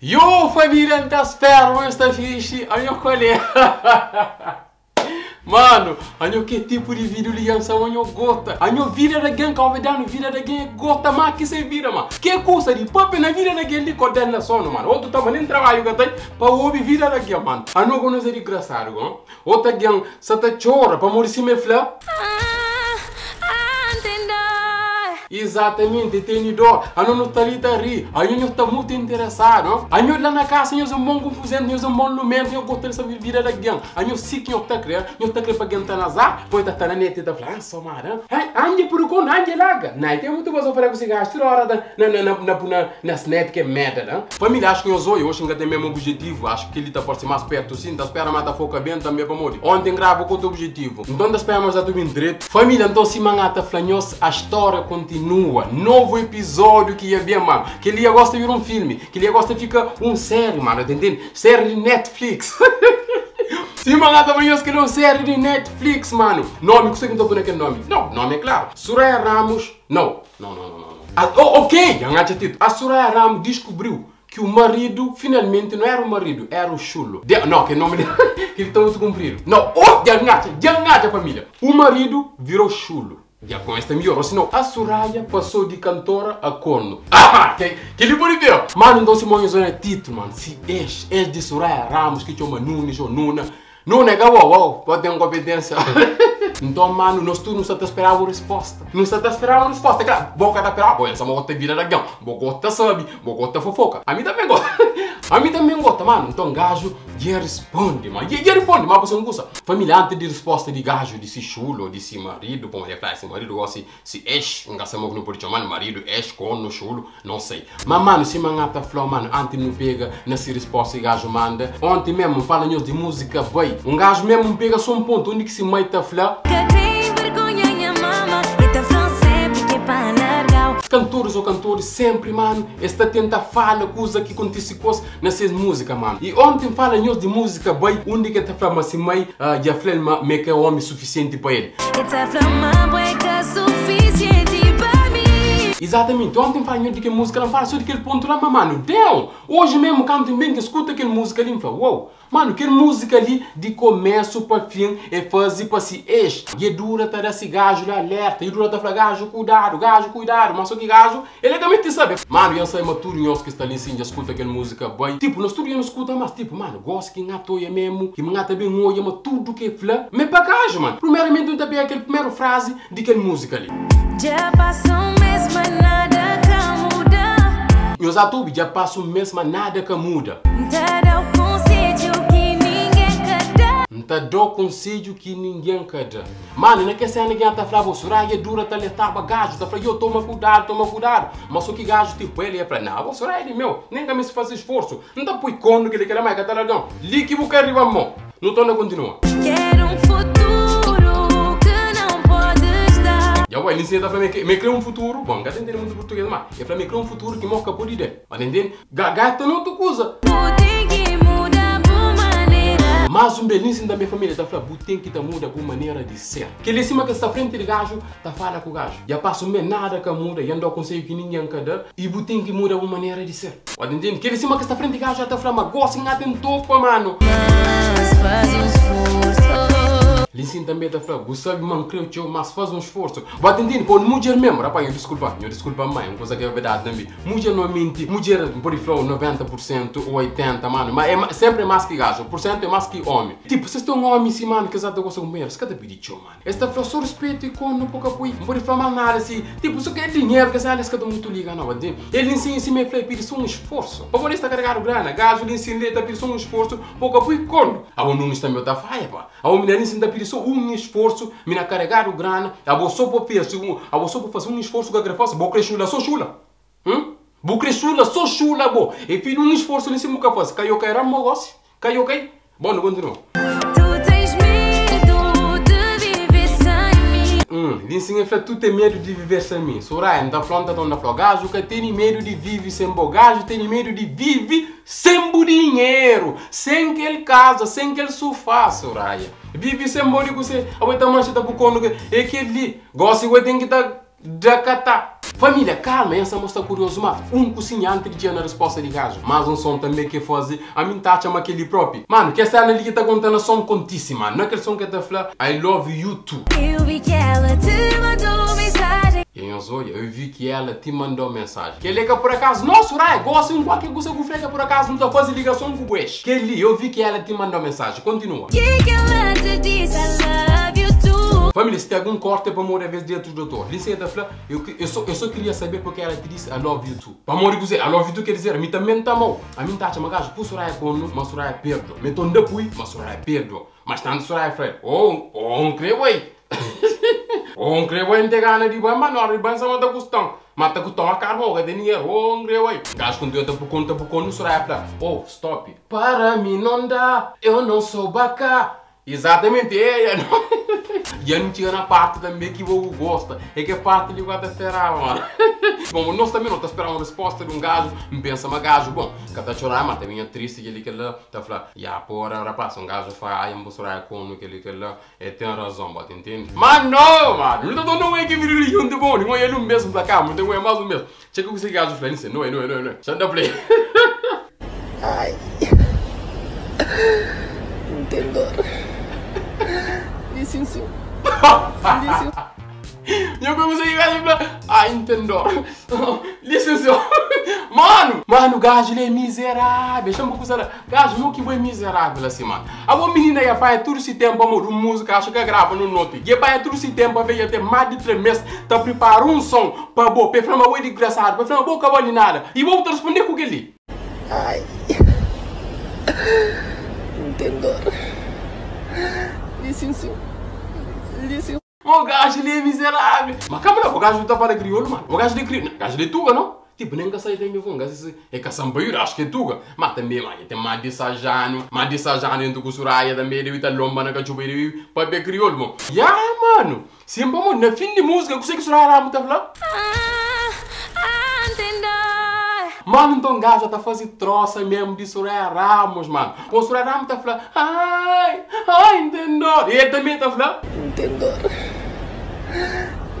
Yo família N ta spera ma nhos sta fixi Anho kualé Mano anho ke tipo di vídeo li dja N sa ma nho gota Anho vida di algen ka obi vida di algen é gota má ki se vida ma Ke kusa di papia na vida di algen li ko da-l na sonu mano Otu ta ma nen trabadju ka ten pa obi vida di algen mano Ano ku nos é digrasadu go Otu algen sa ta txora pamodi sima el fla. Izatamenti, el tene dor. Anho nu sta li ta ri. Anho nhos sta mutu interesadu. Anho la na kasa nhos é un bon konfuzenti, nhos é un bon lumentu, nhos gosta di sabe vida di algen. Anho si ki nhos ta kre, nhos ta kre pa algen ta nazar, pa el ta sta na neti ta fla, An somada, an? Ange pudi konta, ange laga. Nai ten mutu kuza pa fla ku si gastu tudu ora ta na na na na na snap ke merda la. Família, acho ki nhos oi, oxi N ka ten mesmu objetivu, acho ki kel-li ta parse más pertu si, N ta spera ma ta foka ben tanbe pamodi onti N grava ku otu objetivu, nton N ta spera ma sta tudu ben dretu. Família, nton sima N ata fla nhos, a stória kontinua, novu episódiu ki ia ben, manu, kel-li ia gosta bira un filmi, kel-li ia gosta fika un séri, manu, ta intende? Séri di Netflix. Sima N ata fla nhos, kel-li é un séri di Netflix, manu. Nomi, kuse ki N ta poi na kel nomi? Nau, nomi é klaru, Suraya Ramos, nau. Não, não, não, não. Ah, oh, ok, já título. A Soraya Ramos descobriu que o marido finalmente não era o marido, era o chulo. De, não, que nome dele, que ele está muito comprido. Não, oh, já família. O marido virou chulo. Já com esta melhor, ou senão a Soraya passou de cantora a corno. Ah, que, que ele pode ver. Mano, então Simone zona título, mano. Se ex, ex de Soraya Ramos, que chama Nunes ou Nuna. Nuna, acabou, uau, pode ter competência. Então, mano, nós tudo não está esperar uma resposta. Não está esperar uma resposta. Claro, boca tá esperar, bom, essa moto vira da gão. Boca sabe, boca fofoca. A mim também gosta. A mim também gosta, mano. Então, gajo, já responde, mano. Já responde, mas você não gosta. Família, antes de resposta de gajo, de se chulo, de se marido, como é que se marido, ou se, se ex, não sei como não pode chamar marido, ex, corno, chulo, não sei. Mas, mano, se mangata flow, mano, antes não pega nessa resposta que gajo manda. Ontem mesmo, fala news de música, boy. Um gajo mesmo pega só um ponto, onde que se mãe tá fla. Que tem vergonha, minha mama, e tá falando sempre que é pa largar. Cantores ou cantores sempre, mano, está tenta fala coisa que acontece coisa nessas músicas, mano. E ontem fala news de música, boy, onde que tá falando assim, mãe, já falei, me que é homem suficiente para ele. E tá falando, mãe, que é suficiente para mim. Exatamente, ontem fala de que música, não fala só de aquele ponto lá, mas mano, deu! Hoje mesmo canto bem que escuta aquela música ali e fala, uou! Mano, aquela música ali de começo para fim é fazer para se ex. E é dura tá desse gajo lá alerta, e dura tá falar gajo, cuidado, gajo, cuidado. Mas só que gajo, ele também te sabe. Mano, eu sei, mas tudo nós que está ali sim, já escuta aquela música bem. Tipo, nós tudo não escuta, mas tipo, mano, gosto que ngatoia mesmo, que ngata bem olha, mas tudo que fla, me pa gajo, mano. Primeiramente, eu também aquela primeira frase de aquela música ali. Já passou um mês, mas nada que muda. Meus atubos, já passou um mês, mas nada que muda. Tá dá o conselho que ninguém quer dar. Tá dá o conselho que ninguém quer dar. Mano, não quer ser ninguém tá falando, Soraya dura, tá alertava gajo, tá falando, eu toma cuidado, toma cuidado. Mas só que gajo, tipo, ele é pra, não, Soraya é meu, nem que me se faz esforço. Não tá põe corno que ele quer mais, que tá largão. Lique o que arriba, mão. Não tô na continua. Quero um futuro que não podes dar. Já vai, ele ensina pra mim que me cria um futuro. Bom, gato entende muito português, mas ele fala, me cria um futuro que moca por ideia. Mas entende? Gata não tu usa. Tem que mudar por maneira. Mas um belíssimo da minha família tá falando, tem que tá muda por maneira de ser. Que ele cima que está frente de gajo, tá fala com o gajo. Já passo me nada que muda, já não dou conselho que ninguém quer dar. E tem que mudar por maneira de ser. Pode entender? Que ele cima que está frente de gajo já tá falando, mas gosta em atentou, mano. Mas faz um esforço. Linsin também tá falando, você sabe, mano, creio que eu, mas faz um esforço. Vai entender, pô, mulher mesmo, rapaz, eu desculpa, eu desculpa mãe, uma coisa que é verdade também. Mulher não mente, mulher pode falar 90% ou 80%, mano, mas é sempre é mais que gajo, por cento é mais que homem. Tipo, vocês estão um homem assim, mano, que exato gosta de comer, você quer pedir tchau, mano. Esta falou só respeito e com pouco apoio, não pode falar mais nada assim, tipo, só quer dinheiro, que essa que eu muito liga, não, entende? Ele ensina assim, me fala, pede só um esforço. Pra poder estar carregado grana, gajo, ele ensina, ele tá pedindo só um esforço, pouco apoio com. A o Nunes também tá faia, pá. A o menino ensina pedir só um esforço, me na carregar o grana, a vou só para fazer, a vou só para fazer um esforço que a faça, vou crescer chula, só chula. Vou crescer chula, só chula, bo. E fiz um esforço nesse muca faz, caiu cai ram negócio, caiu cai. Bom, não continua. Tu tens medo de viver sem mim. Disse que tu tem medo de viver sem mim. Soraya, não tá falando, tá na flor. Gajo que tem medo de viver sem bo. Gajo tem medo de viver sem bo dinheiro, sem que ele casa, sem que ele sofá, Soraya. Vive sem bo, digo você, a outra mancha tá com cono, é que ele gosta e tem que tá. Da ka ta. Família, calma, essa moça tá curioso, mas um cozinha antes de na resposta de gajo. Mas um som também que faz, a mim tá chama aquele próprio. Mano, que essa ali que tá contando som contíssima, mano. Não é aquele som que tá falando I love you too. Eu vi que ela te mandou mensagem. E eu vi que ela te mandou mensagem. Que ele que por acaso, nosso Rai, gosta de um qualquer coisa que o que por acaso não tá fazendo ligação com o ex. Que ele, eu vi que ela te mandou mensagem. Continua. Que ela te disse I love you too. Família, se tem algum corte para morrer a vez direto do doutor. Licença, fala, eu só queria saber porque ela te disse I love you too. Para morrer, I love you too quer dizer, a mim também tá mal. A mim tá chama gajo, por Soraya kono, mas Soraya perdo. Me tô ndapui, mas Soraya perdo. Mas tanto Soraya fala, oh, oh, creio aí. Oh, creio aí, não tem gana de banho, mas não, de banho só mata custão. Mata custão a carro, que tem dinheiro, oh, creio aí. Gajo com teu por conta, por conta, Soraya fala, oh, stop. Para mim não dá, eu não sou bacá. Exatamente, é, não. E eu não tinha na parte também que eu gosta. É que a parte ali eu esperava, mano. Bom, nós também não tá esperando uma resposta de um gajo. Me pensa, mas gajo, bom, que tá chorando, mas também é triste que ele que lá tá falando, ya, porra, rapaz, um gajo faz, aí um soraya com que ele que lá, é tem razão, bota, entende? Mas não, mano, não tô não é que vira junto bom, não é ele mesmo da cá, não tem mais um mesmo. Chega com esse gajo falando, não é, não é, não é, não é. Shut up, play. Ai. Entendo. Licença. Eu comecei a falar, ah, entendo. Licença. Mano, mano, o gajo ele é miserável. Chama o cara, gajo, meu que é miserável assim, mano. A boa menina ia fazer tudo esse tempo, amor, música, acho que grava no note. E vai tudo esse tempo, veio até mais de 3 meses, tá preparando um som para boa, para falar uma de engraçado, para falar uma boca boa nada. E vou te responder com ele. Ai. Entendo. Licença. Licença. O gajo ele é miserável. Mas calma lá, o gajo não tá falando crioulo, mano. O gajo de crioulo. O gajo de tuga, não? Tipo, nem que sai tem meu gajo é caçambaíra, acho que é tuga. Mas também, mano, tem mais de sajano, mais de sajano entre com Soraya também, ele tá lomba na cachoeira, para ver crioulo, mano. Ya, mano. Sempre, mano, na fim de música, você que Soraya lá, tá falando? Mano, então o gajo tá fazendo troça mesmo de Soraya Ramos, mano. O Soraya Ramos tá falando, ai, ai, entendeu? E ele também tá falando, entendeu?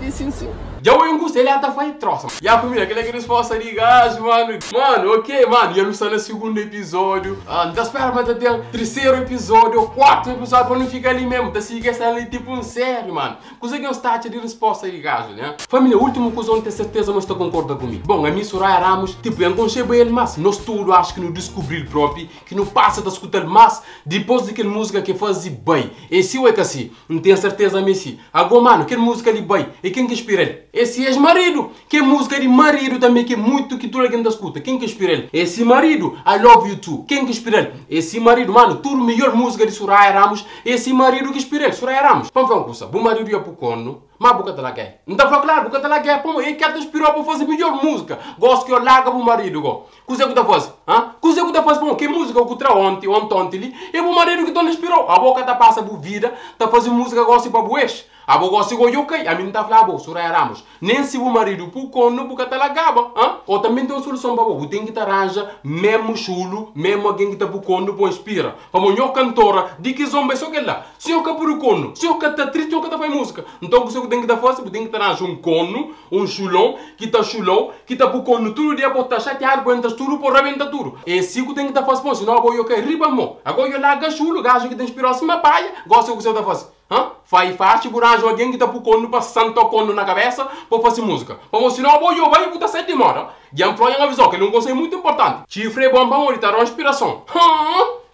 Licença. Já o Angus, ele até faz troça. E a família, aquele que resposta de gajo, mano. Mano, ok, mano. E eu não estou no segundo episódio. Ah, não espera, mas até o terceiro episódio, o quarto episódio, para não ficar ali mesmo. Tá seguindo essa ali tipo um sério, mano. Coisa que é um start de resposta de gajo, né? Família, o último coisa onde tenho certeza, mas estou concorda comigo. Bom, a minha Soraya Ramos, tipo, eu concebo ele, mas nós tudo acho que não descobrir próprio, que não passa de escutar mas depois daquela música que faz bem. Esse é que assim, não tenho certeza, mesmo. Agora, mano, aquela música ali bem, e quem que inspira ele? Esse ex-marido, que é música de marido também, que é muito que toda a gente escuta. Quem que inspira ele? Esse marido, I love you too. Quem que inspira ele? Esse marido, mano, tudo melhor música de Soraya Ramos. Esse marido que inspira ele, Soraya Ramos. Vamos ver uma coisa, o marido ia pro corno, mas boca da guerra. Não tá falando claro, boca da guerra, pô, ele quer te inspirar para fazer melhor música. Gosto que eu larga pro marido, go. Coisa que tá fazendo, hã? Coisa que tá fazendo, pô, que música eu tra ontem, ontem, ontem ali, é o marido que tu inspirou. A boca tá passa por vida, tá fazendo música gosta para buex. A boca gosta de ok, a mim tá falando, Soraya Ramos. Nem se o marido pro corno, boca tá lagaba, hã? Ou também tem uma solução para você, tem que te arranjar mesmo chulo, mesmo alguém que tá pro corno, pô, inspira. Para mulher cantora, de que zomba é só que lá. Se eu que por corno, se eu que tá triste, eu que tá faz música. Então o que você tem que dar força, tem que te arranjar um corno, um chulão, que tá chulão, que tá pro corno tudo dia, botar chateado, aguenta tudo, por rebenta tudo. Esse que tem que dar força, pô, senão agora eu quero riba, mo. Agora eu larga chulo, gajo que te inspirou assim, mas pai, gosta do que você tá fazendo. Hã? Faz fácil, burajo alguém que tá pro corno, passando o corno na cabeça, para fazer música. Para senão eu vou botar sete de moda. E a emploia avisou que ele é um conselho muito importante. Chifre é bom para morrer, tá uma inspiração. Hã?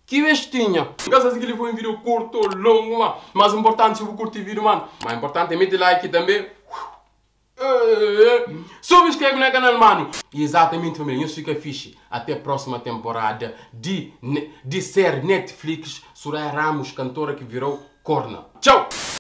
Que bestinha! Graças a que ele foi um vídeo curto, longo, mano. Mas o importante é se você curtir o vídeo, mano. Mas o importante é meter like também. Subscreve no canal, mano. E exatamente, família, isso fica fixe. Até a próxima temporada de série Netflix. Soraya Ramos, cantora que virou corna. Tchau!